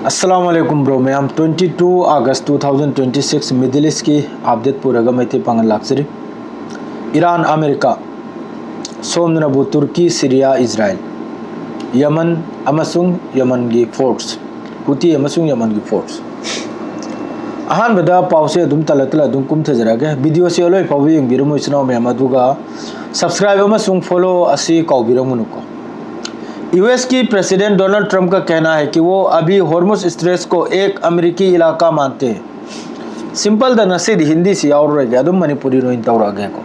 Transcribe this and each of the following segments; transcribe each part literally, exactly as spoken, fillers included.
ꯑꯁꯂꯥꯃꯨ ꯑꯂꯥꯏꯀꯨꯝ ꯕ꯭ꯔꯣ ꯃꯌꯥꯝ꯫ Twenty two August two thousand twenty six Middle Eastꯀꯤ ꯑꯞꯗꯦꯠ ꯄꯨꯔꯒ ꯃꯩꯇꯩ ꯄꯥꯉꯜ ꯂꯥꯛꯆꯔꯤ꯫ ꯏꯔꯥꯟ, ꯑꯃꯦꯔꯤꯀꯥ, ꯁꯣꯝꯗꯅꯕꯨ ꯇꯨꯔꯀꯤ, ꯁꯤꯔꯤꯌꯥ, ꯏꯖꯔꯥꯏꯜ, ꯌꯃꯟ ꯑꯃꯁꯨꯡ ꯌꯃꯟꯒꯤ ꯐꯣꯔꯁ, ꯍꯨꯇꯤ ꯑꯃꯁꯨꯡ ꯌꯃꯟꯒꯤ ꯐꯣꯔꯁ꯫ ꯑꯍꯥꯟꯕꯗ ꯄꯥꯎꯁꯦ ꯑꯗꯨꯝ ꯇꯂ ꯇꯂ ꯑꯗꯨꯝ ꯀꯨꯝꯊꯖꯔꯛꯑꯒꯦ꯫ ꯚꯤꯗꯤꯑꯣꯁꯦ ꯑꯂꯣꯏ ꯐꯥꯎꯕ ꯌꯦꯡꯕꯤꯔꯝꯃꯣ ꯏꯆꯤꯟ ꯏꯅꯥꯎ ꯃꯌꯥꯝ, ꯑꯗꯨꯒ subscribe ꯑꯃꯁꯨꯡ follow ꯑꯁꯤ ꯀꯥꯎꯕꯤꯔꯝꯒꯅꯨꯀꯣ꯫ ꯌꯨ ꯑꯦꯁꯀꯤ President Donald Trumpꯀ ꯀꯍꯅꯥ ꯍꯥꯏ ꯀꯤ ꯋꯣ ꯑꯚꯤ ꯍꯣꯔꯃꯨꯁ ꯁ꯭ꯇ꯭ꯔꯦꯠꯁ ꯀꯣ ꯑꯦꯛ ꯑꯃꯦꯔꯤꯀꯤ ꯏꯂꯥꯀꯥ ꯃꯥꯟꯇꯦ꯫ ꯁꯤꯝꯄꯜꯗ ꯉꯁꯤꯗꯤ ꯍꯤꯟꯗꯤꯁꯤ ꯌꯥꯎꯔꯔꯣꯏꯒꯦ, ꯑꯗꯨꯝ ꯃꯅꯤꯄꯨꯔꯤꯗ ꯑꯣꯏꯅ ꯇꯧꯔꯛꯑꯒꯦꯀꯣ꯫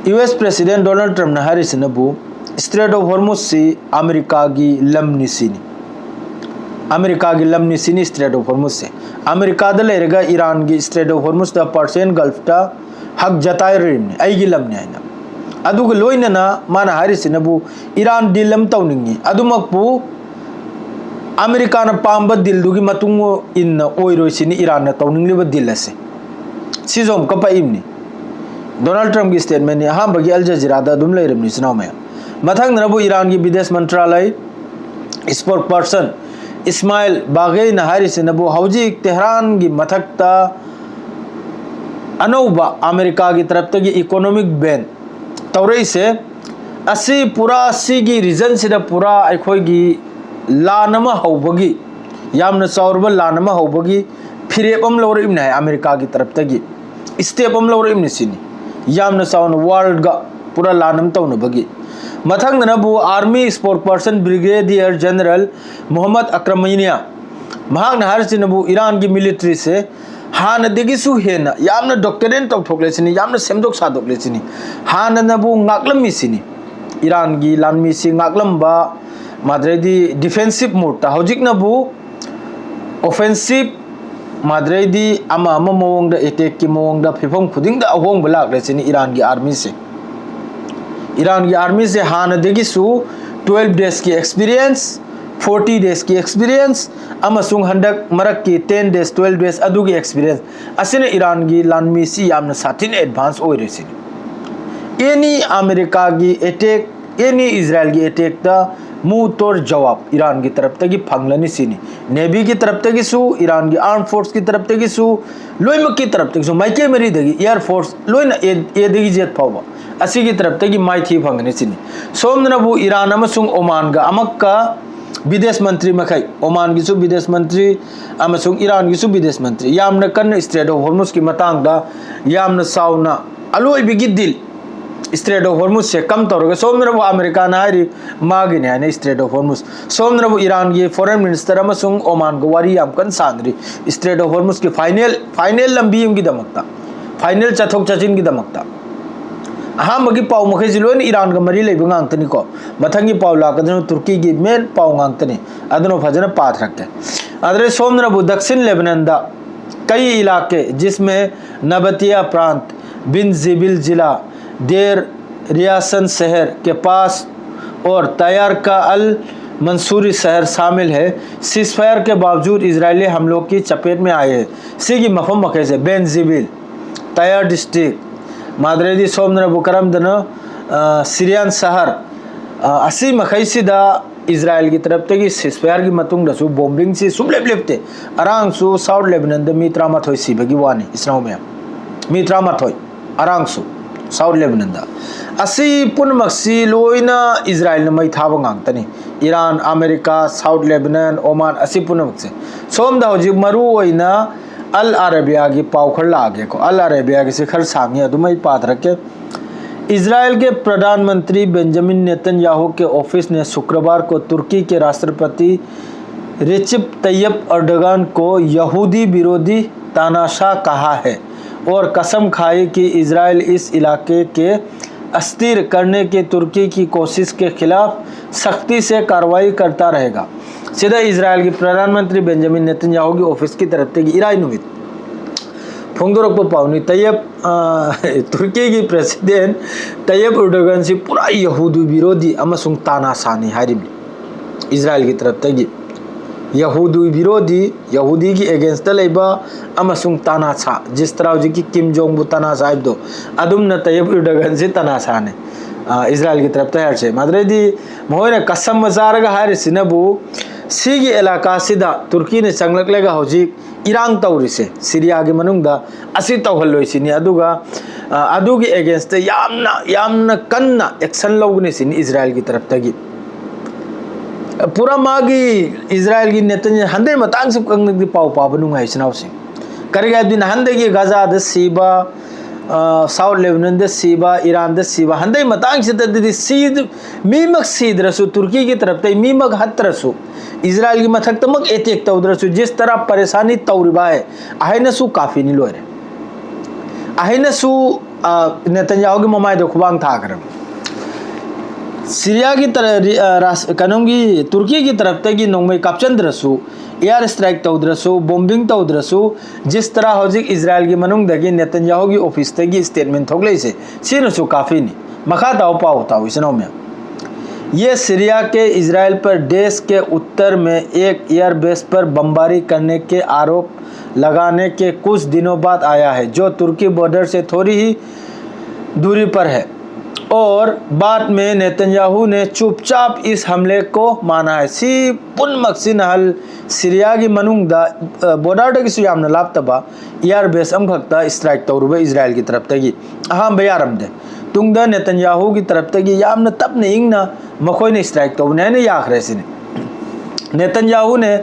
ꯌꯨ ꯑꯦꯁ President Donald Trumpꯅ ꯍꯥꯏꯔꯤꯁꯤꯅꯕꯨ Strait of Hormuzꯁꯤ ꯑꯃꯦꯔꯤꯀꯥꯒꯤ ꯂꯝꯅꯤ ꯁꯤꯅꯤ꯫ ꯑꯃꯦꯔꯤꯀꯥꯒꯤ ꯂꯝꯅꯤ ꯁꯤꯅꯤ Strait of Hormuzꯁꯦ꯫ ꯑꯃꯦꯔꯤꯀꯥꯗ ꯂꯩꯔꯒ ꯏꯔꯥꯟꯒꯤ Strait of Hormuzꯇ Persian Gulfꯇ ꯍꯛ ꯖꯇꯥꯏꯔꯤꯕꯅꯤ, ꯑꯩꯒꯤ ꯂꯝꯅꯤ ꯍꯥꯏꯅ꯫ ꯑꯗꯨꯒ ꯂꯣꯏꯅꯅ ꯃꯥꯅ ꯍꯥꯏꯔꯤꯁꯤꯅꯕꯨ ꯏꯔꯥꯟ ꯗꯤꯜ ꯑꯃ ꯇꯧꯅꯤꯡꯉꯤ, ꯑꯗꯨꯃꯛꯄꯨ ꯑꯃꯦꯔꯤꯀꯥꯅ ꯄꯥꯝꯕ ꯗꯤꯜꯗꯨꯒꯤ ꯃꯇꯨꯡ ꯏꯟꯅ ꯑꯣꯏꯔꯣꯏ ꯁꯤꯅꯤ ꯏꯔꯥꯟꯅ ꯇꯧꯅꯤꯡꯂꯤꯕ ꯗꯤꯜ ꯑꯁꯦ꯫ ꯁꯤꯁꯨ ꯑꯃꯨꯛꯀ ꯄꯛꯏꯕꯅꯤ꯫ ꯗꯣꯅꯥꯜꯗ ꯇ꯭ꯔꯝꯞꯀꯤ ꯁ꯭ꯇꯦꯠꯃꯦꯟꯅꯤ꯫ ꯑꯍꯥꯟꯕꯒꯤ ꯑꯜ ꯖꯖꯤꯔꯥꯗ ꯑꯗꯨꯝ ꯂꯩꯔꯕꯅꯤ ꯏꯆꯤꯟ ꯏꯅꯥꯎ ꯃꯌꯥꯝ꯫ ꯃꯊꯪꯗꯅꯕꯨ ꯏꯔꯥꯟꯒꯤ ꯕꯤꯗꯦꯁ ꯃꯟꯇ꯭ꯔꯥꯂꯌ ꯁ꯭ꯄꯣꯛ ꯄꯔꯁꯟ ꯏꯁꯃꯥꯏꯜ ꯕꯥꯒꯦꯅ ꯍꯥꯏꯔꯤꯁꯤꯅꯕꯨ ꯍꯧꯖꯤꯛ ꯇꯦꯍꯔꯥꯟꯒꯤ ꯃꯊꯛꯇ ꯑꯅꯧꯕ ꯑꯃꯦꯔꯤꯀꯥꯒꯤ ꯇꯔꯞꯇꯒꯤ ꯏꯀꯣꯅꯣꯃꯤꯛ ꯕꯦꯟ ꯇꯧꯔꯛꯏꯁꯦ ꯑꯁꯤ ꯄꯨꯔꯥ ꯁꯤꯒꯤ ꯔꯤꯖꯟꯁꯤꯗ ꯄꯨꯔꯥ ꯑꯩꯈꯣꯏꯒꯤ ꯂꯥꯟ ꯑꯃ ꯍꯧꯕꯒꯤ, ꯌꯥꯝꯅ ꯆꯥꯎꯔꯕ ꯂꯥꯟ ꯑꯃ ꯍꯧꯕꯒꯤ ꯐꯤꯔꯦꯞ ꯑꯃ ꯂꯧꯔꯛꯏꯕꯅꯤ ꯍꯥꯏ ꯑꯃꯦꯔꯤꯀꯥꯒꯤ ꯇꯔꯞꯇꯒꯤ꯫ ꯁ꯭ꯇꯦꯞ ꯑꯃ ꯂꯧꯔꯛꯏꯕꯅꯤ ꯁꯤꯅꯤ꯫ ꯌꯥꯝꯅ ꯆꯥꯎꯅ ꯋꯥꯔꯜꯗꯒ ꯄꯨꯔꯥ ꯂꯥꯟ ꯑꯃ ꯇꯧꯅꯕꯒꯤ꯫ ꯃꯊꯪꯗꯅꯕꯨ ꯑꯥꯔꯃꯤ ꯁ꯭ꯄꯣꯛ ꯄꯔꯁꯟ ꯕ꯭ꯔꯤꯒꯦꯗꯤꯌꯔ ꯖꯦꯅꯔꯦꯜ ꯃꯨꯍꯝꯃꯗ ꯑꯀ꯭ꯔꯃꯤꯅꯤꯌꯥ, ꯃꯍꯥꯛꯅ ꯍꯥꯏꯔꯤꯁꯤꯅꯕꯨ ꯏꯔꯥꯟꯒꯤ ꯃꯤꯂꯤꯇ꯭ꯔꯤꯁꯦ ꯍꯥꯟꯅꯗꯒꯤꯁꯨ ꯍꯦꯟꯅ ꯌꯥꯝꯅ ꯗꯣꯛꯇꯔꯦꯟ ꯇꯧꯊꯣꯛꯂꯦ ꯁꯤꯅꯤ, ꯌꯥꯝꯅ ꯁꯦꯝꯗꯣꯛ ꯁꯥꯗꯣꯛꯂꯦ ꯁꯤꯅꯤ꯫ ꯍꯥꯟꯅꯅꯕꯨ ꯉꯥꯛꯂꯝꯃꯤ ꯁꯤꯅꯤ, ꯏꯔꯥꯟꯒꯤ ꯂꯥꯟꯃꯤꯁꯤ ꯉꯥꯛꯂꯝꯕ, ꯃꯥꯗ꯭ꯔꯩꯗꯤ ꯗꯤꯐꯦꯟꯁꯤꯞ ꯃꯨꯗꯇ꯫ ꯍꯧꯖꯤꯛꯅꯕꯨ ꯑꯣꯐꯦꯟꯁꯤꯞ, ꯃꯥꯗ꯭ꯔꯩꯗꯤ ꯑꯃ ꯑꯃ ꯃꯑꯣꯡꯗ, ꯑꯦꯇꯦꯛꯀꯤ ꯃꯑꯣꯡꯗ ꯐꯤꯕꯝ ꯈꯨꯗꯤꯡꯗ ꯑꯍꯣꯡꯕ ꯂꯥꯛꯂꯦ ꯁꯤꯅꯤ ꯏꯔꯥꯟꯒꯤ ꯑꯥꯔꯃꯤꯁꯦ꯫ ꯏꯔꯥꯟꯒꯤ ꯑꯥꯔꯃꯤꯁꯦ ꯍꯥꯟꯅꯗꯒꯤꯁꯨ twelve daysꯀꯤ experience, forty daysꯀꯤ experience ꯑꯃꯁꯨꯡ ꯍꯟꯗꯛ ꯃꯔꯛꯀꯤ ten days, twelve days ꯑꯗꯨꯒꯤ experience ꯑꯁꯤꯅ ꯏꯔꯥꯟꯒꯤ ꯂꯥꯟꯃꯤꯁꯤ ꯌꯥꯝꯅ ꯁꯥꯊꯤꯅ ꯑꯦꯗꯚꯥꯟꯁ ꯑꯣꯏꯔꯦ ꯁꯤꯅꯤ꯫ ꯑꯦꯅꯤ ꯑꯃꯦꯔꯤꯀꯥꯒꯤ ꯑꯦꯇꯦꯛ, ꯑꯦꯅꯤ ꯏꯖꯔꯥꯏꯜꯒꯤ ꯑꯦꯇꯦꯛꯇ ꯃꯨ ꯇꯣꯔ ꯖꯋꯥꯕ ꯏꯔꯥꯟꯒꯤ ꯇꯔꯞꯇꯒꯤ ꯐꯪꯂꯅꯤ ꯁꯤꯅꯤ꯫ ꯅꯦꯚꯤꯒꯤ ꯇꯔꯞꯇꯒꯤꯁꯨ, ꯏꯔꯥꯟꯒꯤ ꯑꯥꯔꯝ ꯐꯣꯔꯁꯀꯤ ꯇꯔꯞꯇꯒꯤꯁꯨ, ꯂꯣꯏꯅꯃꯛꯀꯤ ꯇꯔꯞꯇꯒꯤꯁꯨ, ꯃꯥꯏꯀꯩ ꯃꯔꯤꯗꯒꯤ, ꯑꯦꯌꯔ ꯐꯣꯔꯁ ꯂꯣꯏꯅ ꯑꯦ, ꯑꯦꯗꯒꯤ ꯖꯦꯠ ꯐꯥꯎꯕ, ꯑꯁꯤꯒꯤ ꯇꯔꯞꯇꯒꯤ ꯃꯥꯏꯊꯤꯕ ꯐꯪꯒꯅꯤ ꯁꯤꯅꯤ꯫ ꯁꯣꯝꯗꯅꯕꯨ ꯏꯔꯥꯟ ꯑꯃꯁꯨꯡ ꯑꯣꯃꯥꯟꯒ ꯑꯃꯛꯀ ꯕꯤꯗꯦꯁ ꯃꯟꯇ꯭ꯔꯤ ꯃꯈꯩ, ꯑꯣꯃꯥꯟꯒꯤꯁꯨ ꯕꯤꯗꯦꯁ ꯃꯟꯇ꯭ꯔꯤ ꯑꯃꯁꯨꯡ ꯏꯔꯥꯟꯒꯤꯁꯨ ꯕꯤꯗꯦꯁ ꯃꯟꯇ꯭ꯔꯤ ꯌꯥꯝꯅ ꯀꯟꯅ ꯏꯁꯇ꯭ꯔꯦꯠ ꯑꯣꯐ ꯍꯣꯔꯃꯨꯁꯀꯤ ꯃꯇꯥꯡꯗ ꯌꯥꯝꯅ ꯆꯥꯎꯅ ꯑꯂꯣꯏꯕꯒꯤ ꯗꯤꯜ, ꯏꯁꯇ꯭ꯔꯦꯠ ꯑꯣꯐ ꯍꯣꯔꯃꯨꯁꯁꯦ ꯀꯝ ꯇꯧꯔꯒ, ꯁꯣꯝꯗꯅꯕꯨ ꯑꯃꯦꯔꯤꯀꯥꯅ ꯍꯥꯏꯔꯤ ꯃꯥꯒꯤꯅꯤ ꯍꯥꯏꯅ ꯏꯁꯇ꯭ꯔꯦꯠ ꯑꯣꯐ ꯍꯣꯔꯃꯨꯁ, ꯁꯣꯝꯗꯅꯕꯨ ꯏꯔꯥꯟꯒꯤ ꯐꯣꯔꯦꯟ ꯃꯤꯅꯤꯁꯇꯔ ꯑꯃꯁꯨꯡ ꯑꯣꯃꯥꯟꯒ ꯋꯥꯔꯤ ꯌꯥꯝ ꯀꯟꯅ ꯁꯥꯟꯅꯔꯤ ꯏꯁꯇ꯭ꯔꯦꯠ ꯑꯣꯐ ꯍꯣꯔꯃꯨꯁꯀꯤ ꯐꯥꯏꯅꯦꯜ, ꯐꯥꯏꯅꯦꯜ ꯂꯝꯕꯤ ꯑꯃꯒꯤꯗꯃꯛꯇ, ꯐꯥꯏꯅꯦꯜ ꯆꯠꯊꯣꯛ ꯆꯠꯁꯤꯟꯒꯤꯗꯃꯛꯇ꯫ ꯑꯍꯥꯟꯕꯒꯤ ꯄꯥꯎ ꯃꯈꯩꯁꯤ ꯂꯣꯏꯅ ꯏꯔꯥꯟꯒ ꯃꯔꯤ ꯂꯩꯕ ꯉꯥꯛꯇꯅꯤꯀꯣ꯫ ꯃꯊꯪꯒꯤ ꯄꯥꯎ ꯂꯥꯛꯀꯗꯣꯏꯅ ꯇꯨꯔꯀꯤꯒꯤ ꯃꯦꯟ ꯄꯥꯎ ꯉꯥꯛꯇꯅꯤ꯫ ꯑꯗꯨꯅ ꯐꯖꯅ ꯄꯥꯊꯔꯛꯀꯦ꯫ ꯑꯗꯨꯗꯩ ꯁꯣꯝꯗꯅꯕꯨ ꯗꯛꯁꯤꯟ ꯂꯦꯕꯅꯟꯗ कई इलाके जिसमें नबतिया प्रांत, बिन जिबिल जिला, देर रियासन शहर के पास और तैयार का अल मंसूरी शहर शामिल है, सीजफायर के बावजूद इजरायली हमलों की चपेट में आए हैं꯫ ꯁꯤꯒꯤ ꯃꯐꯝ ꯃꯈꯩꯁꯦ, ꯕꯦꯟ ꯖꯤꯕꯤꯜ, ꯇꯌꯥꯔ ꯗꯤꯁꯇ꯭ꯔꯤꯛ, ꯃꯥꯗ꯭ꯔꯦꯗꯤ ꯁꯣꯝꯗꯅꯕꯨ ꯀꯔꯝꯗꯅ, ꯑ, ꯁꯤꯔꯤꯌꯥꯟ ꯁꯍꯔ, ꯑ, ꯑꯁꯤ ꯃꯈꯩꯁꯤꯗ ꯏꯖꯔꯥꯏꯜꯒꯤ ꯇꯔꯞꯇꯒꯤ ꯁꯤꯁꯐꯥꯌꯔꯒꯤ ꯃꯇꯨꯡꯗꯁꯨ ꯕꯣꯝꯕꯤꯡꯁꯤ ꯁꯨꯡꯂꯦꯞ ꯂꯦꯞꯇꯦ꯫ ꯑꯔꯥꯡꯁꯨ ꯁꯥꯎꯠ ꯂꯦꯕꯅꯟꯗ ꯃꯤ ꯇꯔꯥꯃꯥꯊꯣꯏ ꯁꯤꯕꯒꯤ ꯋꯥꯅꯤ, ꯏꯆꯤꯟ ꯏꯅꯥꯎ ꯃꯌꯥꯝ꯫ ꯃꯤ ꯇꯔꯥꯃꯥꯊꯣꯏ ꯑꯔꯥꯡꯁꯨ ꯁꯥꯎꯠ ꯂꯦꯕꯅꯟꯗ꯫ ꯑꯁꯤ ꯄꯨꯝꯅꯃꯛꯁꯤ ꯂꯣꯏꯅ ꯏꯖꯔꯥꯏꯜꯅ ꯃꯩ ꯊꯥꯕ ꯉꯥꯛꯇꯅꯤ꯫ ꯏꯔꯥꯟ, ꯑꯃꯦꯔꯤꯀꯥ, ꯁꯥꯎꯠ ꯂꯦꯕꯅꯟ, ꯑꯣꯃꯥꯟ, ꯑꯁꯤ ꯄꯨꯝꯅꯃꯛꯁꯦ꯫ ꯁꯣꯝꯗ ꯍꯧꯖꯤꯛ ꯃꯔꯨ ꯑꯣꯏꯅ ꯑꯜ ꯑꯔꯦꯕꯤꯌꯥꯒꯤ ꯄꯥꯎ ꯈꯔ ꯂꯥꯛꯑꯒꯦꯀꯣ꯫ ꯑꯜ ꯑꯔꯦꯕꯤꯌꯥꯒꯤꯁꯤ ꯈꯔ ꯁꯥꯡꯉꯤ, ꯑꯗꯨꯝ ꯑꯩ ꯄꯥꯊꯔꯛꯀꯦ꯫ इसराइल के प्रधानमंत्री बेंजामिन नेतन्याहू के ऑफिस ने शुक्रवार को तुर्की के राष्ट्रपति रिसेप तैयब अर्दोगान को यहूदी विरोधी तानाशाह कहा है और कसम खाई कि इसराइल इस इलाके के अस्थिर करने की तुर्की की कोशिश के खिलाफ सख्ती से कार्रवाई करता रहेगा꯫ ꯁꯤꯗ ꯏꯖꯔꯥꯏꯜꯒꯤ ꯄ꯭ꯔꯙꯥꯟ ꯃꯟꯇ꯭ꯔꯤ ꯕꯦꯟꯖꯥꯃꯤꯟ ꯅꯦꯇꯟꯌꯥꯍꯨꯒꯤ ꯑꯣꯐꯤꯁꯀꯤ ꯇꯔꯞꯇꯒꯤ ꯏꯔꯥꯏ ꯅꯨꯃꯤꯠ ꯐꯣꯡꯗꯣꯔꯛꯄ ꯄꯥꯎꯅꯤ꯫ ꯇꯌꯦꯞ, ꯑ, ꯇꯨꯔꯀꯤꯒꯤ ꯄ꯭ꯔꯦꯁꯤꯗꯦꯟ ꯇꯌꯦꯞ ꯑꯔꯗꯣꯒꯥꯟꯁꯤ ꯄꯨꯔꯥ ꯌꯍꯨꯗꯨ ꯕꯤꯔꯣꯙꯤ ꯑꯃꯁꯨꯡ ꯇꯥꯅꯥꯁꯥꯅꯤ ꯍꯥꯏꯔꯤꯕꯅꯤ꯫ ꯏꯖꯔꯥꯏꯜꯒꯤ ꯇꯔꯞꯇꯒꯤ ꯌꯍꯨꯗꯨ ꯕꯤꯔꯣꯙꯤ, ꯌꯍꯨꯗꯤꯒꯤ ꯑꯦꯒꯦꯟꯁꯇ ꯂꯩꯕ ꯑꯃꯁꯨꯡ ꯇꯥꯅꯥꯁꯥ, ꯖꯤꯁ ꯇꯔꯥ ꯍꯧꯖꯤꯛꯀꯤ ꯀꯤꯝ ꯖꯣꯡꯕꯨ ꯇꯥꯅꯥꯁꯥ ꯍꯥꯏꯕꯗꯣ, ꯑꯗꯨꯝꯅ ꯇꯌꯦꯞ ꯑꯔꯗꯣꯒꯥꯟꯁꯤ ꯇꯥꯅꯥꯁꯥꯅꯤ꯫ ꯑ, ꯏꯁꯔꯥꯌꯦꯜꯒꯤ ꯇꯔꯞꯇ ꯍꯥꯏꯔꯁꯦ꯫ ꯃꯗꯨꯗꯩꯗꯤ ꯃꯈꯣꯏꯅ ꯀꯁꯝ ꯆꯥꯔꯒ ꯍꯥꯏꯔꯤꯁꯤꯅꯕꯨ, ꯁꯤꯒꯤ ꯑꯦꯂꯥꯀꯥꯁꯤꯗ ꯇꯨꯔꯀꯤꯅ ꯆꯪꯂꯛꯂꯒ ꯍꯧꯖꯤꯛ ꯏꯔꯥꯡ ꯇꯧꯔꯤꯁꯦ, ꯁꯤꯔꯤꯌꯥꯒꯤ ꯃꯅꯨꯡꯗ, ꯑꯁꯤ ꯇꯧꯍꯜꯂꯣꯏ ꯁꯤꯅꯤ꯫ ꯑꯗꯨꯒ, ꯑ, ꯑꯗꯨꯒꯤ against ꯇ ꯌꯥꯝꯅ, ꯌꯥꯝꯅ ꯀꯟꯅ action ꯂꯧꯒꯅꯤ ꯁꯤꯅꯤ ꯏꯁꯔꯥꯌꯦꯜꯒꯤ ꯇꯔꯞꯇꯒꯤ꯫ ꯄꯨꯔꯥ ꯃꯥꯒꯤ ꯏꯁꯔꯥꯌꯦꯜꯒꯤ ꯅꯦꯇꯟꯌꯥꯍꯨ ꯍꯟꯗꯛ ꯃꯇꯥꯡꯁꯤ ꯈꯪꯗꯗꯤ ꯄꯥꯎ ꯄꯥꯕ ꯅꯨꯡꯉꯥꯏ, ꯏꯆꯤꯟ ꯏꯅꯥꯎꯁꯤꯡ꯫ ꯀꯔꯤꯒꯤ ꯍꯥꯏꯕꯗꯤ ꯅꯍꯥꯟꯗꯒꯤ ꯒꯥꯖꯥꯗ ꯁꯤꯕ, ꯑ, South Lebanon ꯗ ꯁꯤꯕ, ꯏꯔꯥꯟꯗ ꯁꯤꯕ, ꯍꯟꯗꯛ ꯃꯇꯥꯡꯁꯤꯗꯗꯤ ꯁꯤ, ꯃꯤꯃꯛ ꯁꯤꯗ꯭ꯔꯁꯨ, ꯇꯨꯔꯀꯤꯒꯤ ꯇꯔꯞꯇꯩ ꯃꯤꯃꯛ ꯍꯠꯇ꯭ꯔꯁꯨ, ꯏꯁꯔꯥꯌꯦꯜꯒꯤ ꯃꯊꯛꯇꯃꯛ attack ꯇꯧꯗ꯭ꯔꯁꯨ, ꯖꯤꯁ ꯇꯔꯥ ꯄꯔꯦꯁꯥꯅꯤ ꯇꯧꯔꯤꯕ ꯍꯥꯏ, ꯑꯍꯩꯅꯁꯨ ꯀꯥꯐꯤꯅꯤ ꯂꯣꯏꯔꯦ꯫ ꯑꯍꯩꯅꯁꯨ, ꯑ, ꯅꯦꯇꯟꯌꯥꯍꯨꯒꯤ ꯃꯃꯥꯏꯗ ꯈꯨꯕꯥꯡ ꯊꯥꯈ꯭ꯔꯕ꯫ ꯁꯤꯔꯤꯌꯥꯒꯤ ꯇꯔ-, ꯔꯤ-, ꯑ, ꯔꯥꯁ-, ꯀꯩꯅꯣꯝꯒꯤ, ꯇꯨꯔꯀꯤꯒꯤ ꯇꯔꯞꯇꯒꯤ ꯅꯣꯡꯃꯩ ꯀꯥꯞꯆꯟꯗ꯭ꯔꯁꯨ, air strike ꯇꯧꯗ꯭ꯔꯁꯨ, bombing ꯇꯧꯗ꯭ꯔꯁꯨ, ꯖꯤꯁ ꯇꯔꯥ ꯍꯧꯖꯤꯛ ꯏꯁꯔꯥꯌꯦꯜꯒꯤ ꯃꯅꯨꯡꯗꯒꯤ ꯅꯦꯇꯟꯌꯥꯍꯨꯒꯤ office ꯇꯒꯤ statement ꯊꯣꯛꯂꯛꯏꯁꯦ, ꯁꯤꯅꯁꯨ ꯀꯥꯐꯤꯅꯤ꯫ ꯃꯈꯥ ꯇꯥꯎ, ꯄꯥꯎ ꯇꯥꯎ, ꯏꯆꯤꯟ ꯏꯅꯥꯎ ꯃꯌꯥꯝ꯫ ये सीरिया के इजराइल पर देश के उत्तर में एक एयरबेस पर बमबारी करने के आरोप लगाने के कुछ दिनों बाद आया है, जो तुर्की बॉर्डर से थोड़ी ही दूरी पर है। और बाद में नेतन्याहू ने चुपचाप इस हमले को माना है। ꯁꯤ ꯄꯨꯝꯅꯃꯛꯁꯤ ꯅꯍꯥꯟ ꯁꯤꯔꯤꯌꯥꯒꯤ ꯃꯅꯨꯡꯗ, ꯑ, border ꯗꯒꯤꯁꯨ ꯌꯥꯝꯅ ꯂꯥꯞꯇꯕ air base ꯑꯃꯈꯛꯇ strike ꯇꯧꯔꯨꯕ ꯏꯁꯔꯥꯌꯦꯜꯒꯤ ꯇꯔꯞꯇꯒꯤ ꯑꯍꯥꯟꯕ ꯌꯥꯔꯝꯗꯦ꯫ ꯇꯨꯡꯗ ꯅꯦꯇꯟꯌꯥꯍꯨꯒꯤ ꯇꯔꯞꯇꯒꯤ ꯌꯥꯝꯅ ꯇꯞꯅ ꯏꯪꯅ ꯃꯈꯣꯏꯅ strike ꯇꯧꯕꯅꯦ ꯍꯥꯏꯅ ꯌꯥꯈ꯭ꯔꯦ ꯁꯤꯅꯤ꯫ नेतन्याहू ने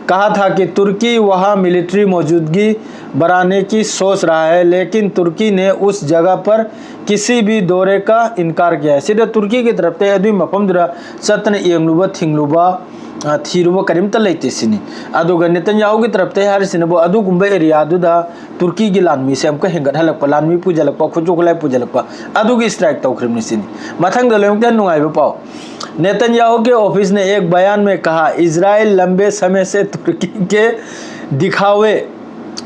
कहा था कि तुर्की वहां military मौजूदगी बढ़ाने की सोच रहा है, लेकिन तुर्की ने उस जगह पर किसी भी दौरे का इनकार किया है꯫ ꯁꯤꯗ ꯇꯨꯔꯀꯤꯒꯤ ꯇꯔꯞꯇ ꯑꯗꯨꯒꯤ ꯃꯐꯝꯗꯨꯗ ꯆꯠꯇꯅ ꯌꯦꯡꯂꯨꯕ, ꯊꯤꯡꯂꯨꯕ, ꯑ, ꯊꯤꯔꯨꯕ ꯀꯔꯤꯝꯇ ꯂꯩꯇꯦ ꯁꯤꯅꯤ꯫ ꯑꯗꯨꯒ ꯅꯦꯇꯟꯌꯥꯍꯨꯒꯤ ꯇꯔꯞꯇ ꯍꯥꯏꯔꯤꯁꯤꯅꯕꯨ ꯑꯗꯨꯒꯨꯝꯕ area ꯗꯨꯗ ꯇꯨꯔꯀꯤꯒꯤ ꯂꯥꯟꯃꯤꯁꯦ ꯑꯃꯨꯛꯀ ꯍꯦꯟꯒꯠꯍꯜꯂꯛꯄ, ꯂꯥꯟꯃꯤ ꯄꯨꯁꯤꯜꯂꯛꯄ, ꯈꯨꯠꯁꯨ ꯈꯨꯠꯂꯥꯏ ꯄꯨꯁꯤꯜꯂꯛꯄ, ꯑꯗꯨꯒꯤ strike ꯇꯧꯈ꯭ꯔꯤꯕꯅꯤ ꯁꯤꯅꯤ꯫ ꯃꯊꯪꯗ ꯂꯣꯏꯅꯃꯛꯇ ꯅꯨꯡꯉꯥꯏꯕ ꯄꯥꯎ꯫ नेतन्याहू के ऑफिस ने एक बयान में कहा, इजराइल लंबे समय से तुर्की के दिखावे,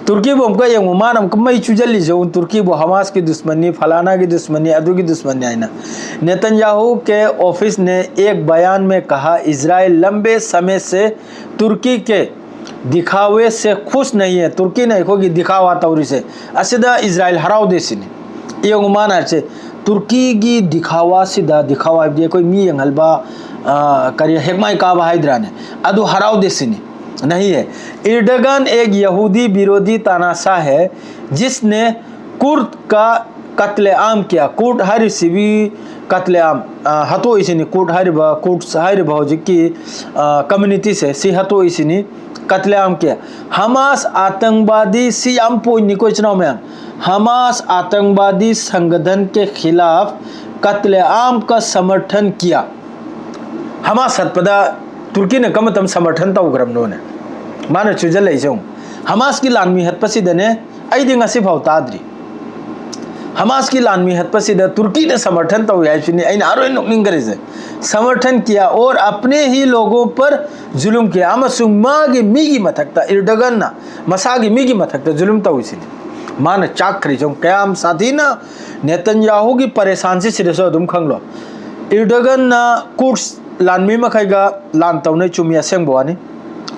ꯇꯨꯔꯀꯤꯕꯨ ꯑꯃꯨꯛꯀ ꯌꯦꯡꯉꯨ, ꯃꯥꯅ ꯑꯃꯨꯛꯀ ꯃꯩ ꯆꯨꯖꯜꯂꯤꯁꯦ, ꯎ, ꯇꯨꯔꯀꯤꯕꯨ ꯍꯃꯥꯁꯀꯤ ꯗꯨꯁꯃꯟꯅꯤ, ꯐꯂꯥꯅꯥꯒꯤ ꯗꯨꯁꯃꯟꯅꯤ, ꯑꯗꯨꯒꯤ ꯗꯨꯁꯃꯟꯅꯤ ꯍꯥꯏꯅ꯫ नेतन्याहू के ऑफिस ने एक बयान में कहा, इजराइल लंबे समय से तुर्की के दिखावे से खुश नहीं है। ꯇꯨꯔꯀꯤꯅ ꯑꯩꯈꯣꯏꯒꯤ ꯗꯤꯈꯥꯋꯥ ꯇꯧꯔꯤꯁꯦ, ꯑꯁꯤꯗ ꯏꯁꯔꯥꯌꯦꯜ ꯍꯔꯥꯎꯗꯦ ꯁꯤꯅꯤ꯫ ꯌꯦꯡꯉꯨ, ꯃꯥꯅ ꯍꯥꯏꯁꯦ, ꯇꯨꯔꯀꯤꯒꯤ ꯗꯤꯈꯥꯋꯥꯁꯤꯗ, ꯗꯤꯈꯥꯋꯥ ꯍꯥꯏꯕꯗꯤ ꯑꯩꯈꯣꯏ ꯃꯤ ꯌꯦꯡꯍꯟꯕ, ꯑ, ꯀꯔꯤ, ꯍꯦꯛꯃꯥꯏ ꯀꯥꯕ ꯍꯥꯏꯗ꯭ꯔꯥꯅꯦ, ꯑꯗꯨ ꯍꯔꯥꯎꯗꯦ ꯁꯤꯅꯤ꯫ ꯅꯍꯤ ꯍꯦ, ꯏꯔꯗꯒꯥꯟ ꯑꯦꯛ ꯌꯍꯨꯗꯤ ꯕꯤꯔꯣꯙꯤ ꯇꯥꯅꯥꯁꯥ ꯍꯦ, ꯖꯤꯁꯅꯦ ꯀꯨꯔꯗ ꯀ ꯀꯠꯂꯦ ꯑꯥꯝ ꯀꯤꯌꯥ꯫ ꯀꯨꯔꯗ ꯍꯥꯏꯔꯤꯁꯤꯕꯤ ꯀꯠꯂꯦ ꯑꯥꯝ, ꯑ, ꯍꯥꯠꯇꯣꯛꯏꯁꯤꯅꯤ꯫ ꯀꯨꯔꯗ ꯍꯥꯏꯔꯤꯕ, ꯀꯨꯔꯗ ꯍꯥꯏꯔꯤꯕ ꯍꯧꯖꯤꯛꯀꯤ, ꯑ, ꯀꯝꯃ꯭ꯌꯨꯅꯤꯇꯤꯁꯦ, ꯁꯤ ꯍꯥꯠꯇꯣꯛꯏꯁꯤꯅꯤ꯫ ꯀꯠꯂꯦ ꯑꯥꯝ ꯀꯤꯌꯥ꯫ ꯍꯃꯥꯁ ꯑꯥꯇꯪꯕꯥꯗꯤ, ꯁꯤ ꯌꯥꯝ ꯄꯣꯏꯟꯅꯤꯀꯣ, ꯏꯆꯤꯟ ꯏꯅꯥꯎ ꯃꯌꯥꯝ꯫ ꯍꯃꯥꯁ ꯑꯥꯇꯪꯕꯥꯗꯤ ꯁꯪꯒꯗꯟ ꯀꯦ ꯈꯤꯂꯥꯐ ꯀꯠꯂꯦ ꯑꯥꯝ ꯀ ꯁꯃꯔꯊꯟ ꯀꯤꯌꯥ꯫ ꯍꯃꯥꯁ ꯍꯠꯄꯗ ꯇꯨꯔꯀꯤꯅ ꯀꯔꯝꯕ ꯃꯇꯝ ꯁꯃꯔꯊꯟ ꯇꯧꯈ꯭ꯔꯕꯅꯣꯅꯦ? ꯃꯥꯅ ꯆꯨꯖꯜꯂꯛꯏꯁꯦ ꯌꯦꯡꯉꯨ꯫ ꯍꯃꯥꯁꯀꯤ ꯂꯥꯟꯃꯤ ꯍꯠꯄꯁꯤꯗꯅꯦ, ꯑꯩꯗꯤ ꯉꯁꯤ ꯐꯥꯎ ꯇꯥꯗ꯭ꯔꯤ꯫ ꯍꯃꯥꯁꯀꯤ ꯂꯥꯟꯃꯤ ꯍꯠꯄꯁꯤꯗ ꯇꯨꯔꯀꯤꯅ ꯁꯃꯔꯊꯟ ꯇꯧꯏ ꯍꯥꯏꯕꯁꯤꯅꯤ ꯑꯩꯅ ꯑꯔꯣꯏ ꯅꯣꯛꯅꯤꯡꯈꯔꯤꯁꯦ꯫ ꯁꯃꯔꯊꯟ ꯀꯤꯌꯥ ꯑꯣꯔ ꯑꯞꯅꯦ ꯍꯤ ꯂꯣꯒꯣ ꯄꯔ ꯖꯨꯂꯨꯝ ꯀꯤꯌꯥ, ꯑꯃꯁꯨꯡ ꯃꯥꯒꯤ ꯃꯤꯒꯤ ꯃꯊꯛꯇ, ꯏꯔꯗꯒꯟꯅ ꯃꯁꯥꯒꯤ ꯃꯤꯒꯤ ꯃꯊꯛꯇ ꯖꯨꯂꯨꯝ ꯇꯧꯏꯁꯤꯅꯤ꯫ ꯃꯥꯅ ꯆꯥꯛꯈ꯭ꯔꯤꯁꯦ ꯌꯦꯡꯉꯨ, ꯀꯌꯥꯝ ꯁꯥꯊꯤꯅ ꯅꯦꯇꯟꯌꯥꯍꯨꯒꯤ ꯄꯔꯦꯁꯥꯟꯁꯤ ꯁꯤꯗꯁꯨ ꯑꯗꯨꯝ ꯈꯪꯂꯣ꯫ ꯏꯔꯗꯒꯟꯅ ꯀꯨꯔꯁ ꯂꯥꯟꯃꯤ ꯃꯈꯩꯒ ꯂꯥꯟ ꯇꯧꯅꯩ, ꯆꯨꯝꯃꯤ, ꯑꯁꯦꯡꯕ ꯋꯥꯅꯤ꯫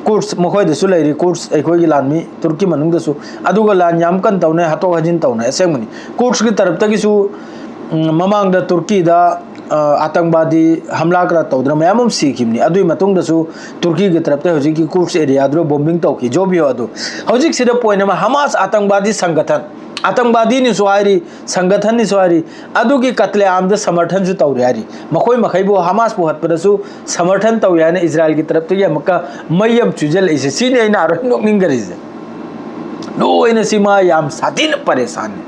ꯀꯨꯔꯁ ꯃꯈꯣꯏꯗꯁꯨ ꯂꯩꯔꯤ, ꯀꯨꯔꯁ ꯑꯩꯈꯣꯏꯒꯤ ꯂꯥꯟꯃꯤ ꯇꯨꯔꯀꯤ ꯃꯅꯨꯡꯗꯁꯨ, ꯑꯗꯨꯒ ꯂꯥꯟ ꯌꯥꯝ ꯀꯟꯅ ꯇꯧꯅꯩ, ꯍꯥꯠꯇꯣꯛ ꯍꯥꯠꯖꯤꯟ ꯇꯧꯅꯩ, ꯑꯁꯦꯡꯕꯅꯤ꯫ ꯀꯨꯔꯁꯀꯤ ꯇꯔꯞꯇꯒꯤꯁꯨ, ꯎꯝ, ꯃꯃꯥꯡꯗ ꯇꯨꯔꯀꯤꯗ, ꯑ, ꯑꯇꯪꯕꯥꯗꯤ ꯍꯝꯂꯥ ꯀꯔ ꯇꯧꯗꯅ ꯃꯌꯥꯝ ꯑꯃ ꯁꯤꯈꯤꯕꯅꯤ꯫ ꯑꯗꯨꯒꯤ ꯃꯇꯨꯡꯗꯁꯨ ꯇꯨꯔꯀꯤꯒꯤ ꯇꯔꯞꯇ ꯍꯧꯖꯤꯛꯀꯤ ꯀꯨꯔꯁ ꯑꯦꯔꯤꯌꯥꯗꯨꯗ ꯕꯣꯝꯕꯤꯡ ꯇꯧꯈꯤ, ꯖꯣꯕꯤꯌꯣ ꯑꯗꯨ꯫ ꯍꯧꯖꯤꯛꯁꯤꯗ ꯄꯣꯏꯟ ꯑꯃ, ꯍꯃꯥꯁ ꯑꯇꯪꯕꯥꯗꯤ ꯁꯪꯒꯊꯟ, ꯑꯇꯪꯕꯥꯗꯤꯅꯤꯁꯨ ꯍꯥꯏꯔꯤ, ꯁꯪꯒꯊꯟꯅꯤꯁꯨ ꯍꯥꯏꯔꯤ, ꯑꯗꯨꯒꯤ ꯀꯠꯂꯦ ꯑꯥꯝꯗ ꯁꯃꯔꯊꯟꯁꯨ ꯇꯧꯔꯤ ꯍꯥꯏꯔꯤ꯫ ꯃꯈꯣꯏ ꯃꯈꯩꯕꯨ, ꯍꯃꯥꯁꯄꯨ ꯍꯠꯄꯗꯁꯨ ꯁꯃꯔꯊꯟ ꯇꯧꯏ ꯍꯥꯏꯅ ꯏꯖꯔꯥꯏꯜꯒꯤ ꯇꯔꯞꯇꯒꯤ ꯑꯃꯨꯛꯀ ꯃꯩ ꯑꯃ ꯆꯨꯖꯜꯂꯛꯏꯁꯦ, ꯁꯤꯅꯤ ꯑꯩꯅ ꯑꯔꯣꯏ ꯅꯣꯛꯅꯤꯡꯒꯔꯤꯁꯦ꯫ ꯂꯣꯏꯅ ꯁꯤ ꯃꯥ ꯌꯥꯝ ꯁꯥꯊꯤꯅ ꯄꯔꯦꯁꯥꯟꯅꯤ꯫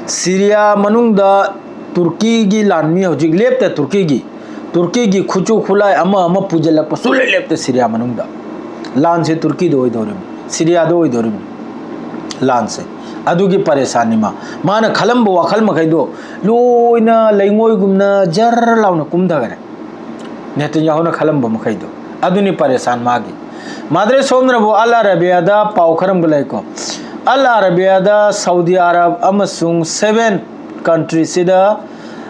ꯁꯤꯔꯤꯌꯥ ꯃꯅꯨꯡꯗ ꯇꯨꯔꯀꯤꯒꯤ ꯂꯥꯟꯃꯤ ꯍꯧꯖꯤꯛ ꯂꯦꯞꯇ, ꯇꯨꯔꯀꯤꯒꯤ, ꯇꯨꯔꯀꯤꯒꯤ ꯈꯨꯠꯁꯨ ꯈꯨꯠꯂꯥꯏ ꯑꯃ ꯑꯃ ꯄꯨꯁꯤꯜꯂꯛꯄ ꯁꯨꯡꯂꯦꯞ ꯂꯦꯞꯇ ꯁꯤꯔꯤꯌꯥ ꯃꯅꯨꯡꯗ꯫ ꯂꯥꯟꯁꯦ ꯇꯨꯔꯀꯤꯗ ꯑꯣꯏꯗꯧꯔꯤꯕꯅꯤ, ꯁꯤꯔꯤꯌꯥꯗ ꯑꯣꯏꯗꯧꯔꯤꯕꯅꯤ ꯂꯥꯟꯁꯦ꯫ ꯑꯗꯨꯒꯤ ꯄꯔꯦꯁꯥꯟꯅꯤ ꯃꯥ꯫ ꯃꯥꯅ ꯈꯜꯂꯝꯕ ꯋꯥꯈꯜ ꯃꯈꯩꯗꯣ ꯂꯣꯏꯅ ꯂꯩꯉꯣꯏꯒꯨꯝꯅ ꯖꯔ ꯂꯥꯎꯅ ꯀꯨꯝꯊꯈꯔꯦ꯫ ꯅꯦꯇꯟꯌꯥꯍꯨꯅ ꯈꯜꯂꯝꯕ ꯃꯈꯩꯗꯣ꯫ ꯑꯗꯨꯅꯤ ꯄꯔꯦꯁꯥꯟ ꯃꯥꯒꯤ꯫ ꯃꯥꯗ꯭ꯔꯦ ꯁꯣꯝꯅꯕꯨ ꯑꯜ ꯑꯔꯥꯕꯤꯌꯥꯗ ꯄꯥꯎ ꯈꯔ ꯑꯃꯒ ꯂꯩꯀꯣ꯫ ꯑꯜ ꯑꯔꯥꯕꯤꯌꯥꯗ ꯁꯥꯎꯗꯤ ꯑꯔꯥꯕ ꯑꯃꯁꯨꯡ seven countryꯁꯤꯗ,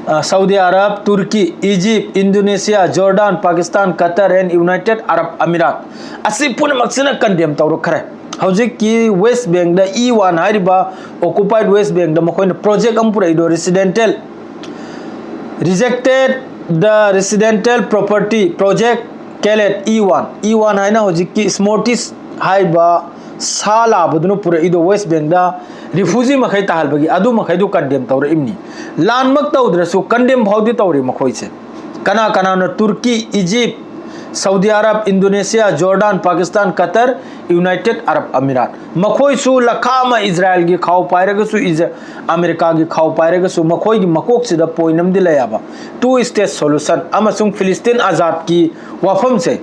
ꯑ, Saudi Arab, Turkey, Egypt, Indonesia, Jordan, Pakistan, Qatar and United Arab Emirates ꯑꯁꯤ ꯄꯨꯝꯅꯃꯛꯁꯤꯅ condemn ꯇꯧꯔꯛꯈ꯭ꯔꯦ꯫ ꯍꯧꯖꯤꯛꯀꯤ ꯋꯦꯁ ꯕꯦꯡꯗ ꯏ ꯋꯥꯟ ꯍꯥꯏꯔꯤꯕ occupied ꯋꯦꯁ ꯕꯦꯡꯗ ꯃꯈꯣꯏꯅ project ꯑꯃ ꯄꯨꯔꯛꯏꯗꯣ, residential Rejected the residential property project ꯀꯦꯂꯦꯠ ꯏ ꯋꯥꯟ꯫ ꯏ ꯋꯥꯟ ꯍꯥꯏꯅ ꯍꯧꯖꯤꯛꯀꯤ ꯁ꯭ꯃꯣꯔꯇꯤꯁ ꯍꯥꯏꯕ ꯁꯥ ꯂꯥꯕꯗꯨꯅ ꯄꯨꯔꯛꯏꯗꯣ ꯋꯦꯁ ꯕꯦꯡꯗ ꯔꯤꯐ꯭ꯌꯨꯖꯤ ꯃꯈꯩ ꯇꯥꯍꯟꯕꯒꯤ, ꯑꯗꯨ ꯃꯈꯩꯗꯨ ꯀꯟꯗꯦꯝ ꯇꯧꯔꯛꯏꯕꯅꯤ꯫ ꯂꯥꯟꯃꯛ ꯇꯧꯗ꯭ꯔꯁꯨ ꯀꯟꯗꯦꯝ ꯐꯥꯎꯗꯤ ꯇꯧꯔꯤ ꯃꯈꯣꯏꯁꯦ꯫ ꯀꯅꯥ ꯀꯅꯥꯅꯣ? Turkey, Egypt, Saudi Arab, Indonesia, Jordan, Pakistan, Qatar, United Arab Emirates. ꯃꯈꯣꯏꯁꯨ ꯂꯈꯥ ꯑꯃ ꯏꯖꯔꯥꯏꯜꯒꯤ ꯈꯥꯎ ꯄꯥꯏꯔꯒꯁꯨ, ꯏꯖ-, ꯑꯃꯦꯔꯤꯀꯥꯒꯤ ꯈꯥꯎ ꯄꯥꯏꯔꯒꯁꯨ, ꯃꯈꯣꯏꯒꯤ ꯃꯀꯣꯛꯁꯤꯗ ꯄꯣꯏꯟ ꯑꯃꯗꯤ ꯂꯩ ꯍꯥꯏꯕ꯫ Two state solution ꯑꯃꯁꯨꯡ ꯐꯤꯂꯤꯁꯇꯤꯟ ꯑꯖꯥꯗꯀꯤ ꯋꯥꯐꯝꯁꯦ,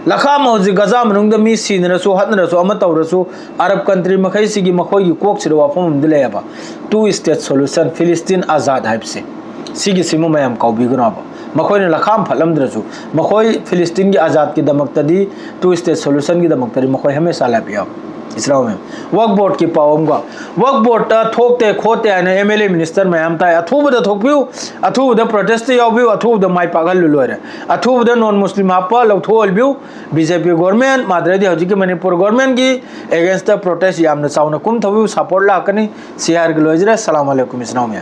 ꯂꯈꯥ ꯑꯃ ꯍꯧꯖꯤꯛ ꯒꯖꯥ ꯃꯅꯨꯡꯗ ꯃꯤ ꯁꯤꯅꯔꯁꯨ, ꯍꯠꯅꯔꯁꯨ, ꯑꯃ ꯇꯧꯔꯁꯨ, ꯑꯔꯕ ꯀꯟꯇ꯭ꯔꯤ ꯃꯈꯩꯁꯤꯒꯤ ꯃꯈꯣꯏꯒꯤ ꯀꯣꯛꯁꯤꯗ ꯋꯥꯐꯝ ꯑꯃꯗꯤ ꯂꯩꯌꯦꯕ꯫ Two state solution, ꯐꯤꯂꯤꯁꯇꯤꯟ ꯑꯖꯥꯗ ꯍꯥꯏꯕꯁꯦ, ꯁꯤꯒꯤꯁꯤꯃ ꯃꯌꯥꯝ ꯀꯥꯎꯕꯤꯒꯅꯣ ꯍꯥꯏꯕ꯫ ꯃꯈꯣꯏꯅ ꯂꯈꯥ ꯑꯃ ꯐꯠꯂꯝꯗ꯭ꯔꯁꯨ, ꯃꯈꯣꯏ ꯐꯤꯂꯤꯁꯇꯤꯟꯒꯤ ꯑꯖꯥꯗꯀꯤꯗꯃꯛꯇꯗꯤ, two state solutionꯒꯤꯗꯃꯛꯇꯗꯤ ꯃꯈꯣꯏ ꯍꯃꯦꯁꯥ ꯂꯦꯞꯄꯤ ꯍꯥꯏꯕ꯫ ꯏꯆꯤꯜ ꯏꯅꯥꯎ ꯃꯌꯥꯝ, ꯋꯛꯐ ꯕꯣꯔꯗꯀꯤ ꯄꯥꯎ ꯑꯃꯒ, ꯋꯛꯐ ꯕꯣꯔꯗꯇ ꯊꯣꯛꯇꯦ ꯈꯣꯠꯇꯦ ꯍꯥꯏꯅ ꯑꯦꯝ ꯑꯦꯜ ꯑꯦ ꯃꯤꯅꯤꯁꯇꯔ ꯃꯌꯥꯝ ꯇꯥꯏ꯫ ꯑꯊꯨꯕꯗ ꯊꯣꯛꯄꯤꯌꯨ, ꯑꯊꯨꯕꯗ ꯄ꯭ꯔꯣꯇꯦꯁꯇ ꯌꯥꯎꯕꯤꯌꯨ, ꯑꯊꯨꯕꯗ ꯃꯥꯏ ꯄꯥꯛꯍꯜꯂꯨ, ꯂꯣꯏꯔꯦ꯫ ꯑꯊꯨꯕꯗ ꯅꯣꯟ ꯃꯨꯁꯂꯤꯝ ꯍꯥꯞꯄ ꯂꯧꯊꯣꯛꯍꯟꯕꯤꯌꯨ꯫ ꯕꯤ ꯖꯦ ꯄꯤ ꯒꯣꯔꯃꯦꯟ, ꯃꯥꯗ꯭ꯔꯗꯤ ꯍꯧꯖꯤꯛꯀꯤ ꯃꯅꯤꯄꯨꯔ ꯒꯣꯔꯃꯦꯟꯒꯤ ꯑꯦꯒꯦꯟꯁꯇ ꯄ꯭ꯔꯣꯇꯦꯁ ꯌꯥꯝꯅ ꯆꯥꯎꯅ ꯀꯨꯝꯊꯕꯤꯌꯨ, ꯁꯄꯣꯔꯠ ꯂꯥꯛꯀꯅꯤ꯫ ꯁꯤ ꯍꯥꯏꯔꯒ ꯂꯣꯏꯖꯔꯦ꯫ ꯑꯁꯂꯥꯃꯨ ꯑꯂꯩꯀꯨꯝ, ꯏꯆꯤꯜ ꯏꯅꯥꯎ ꯃꯌꯥꯝ꯫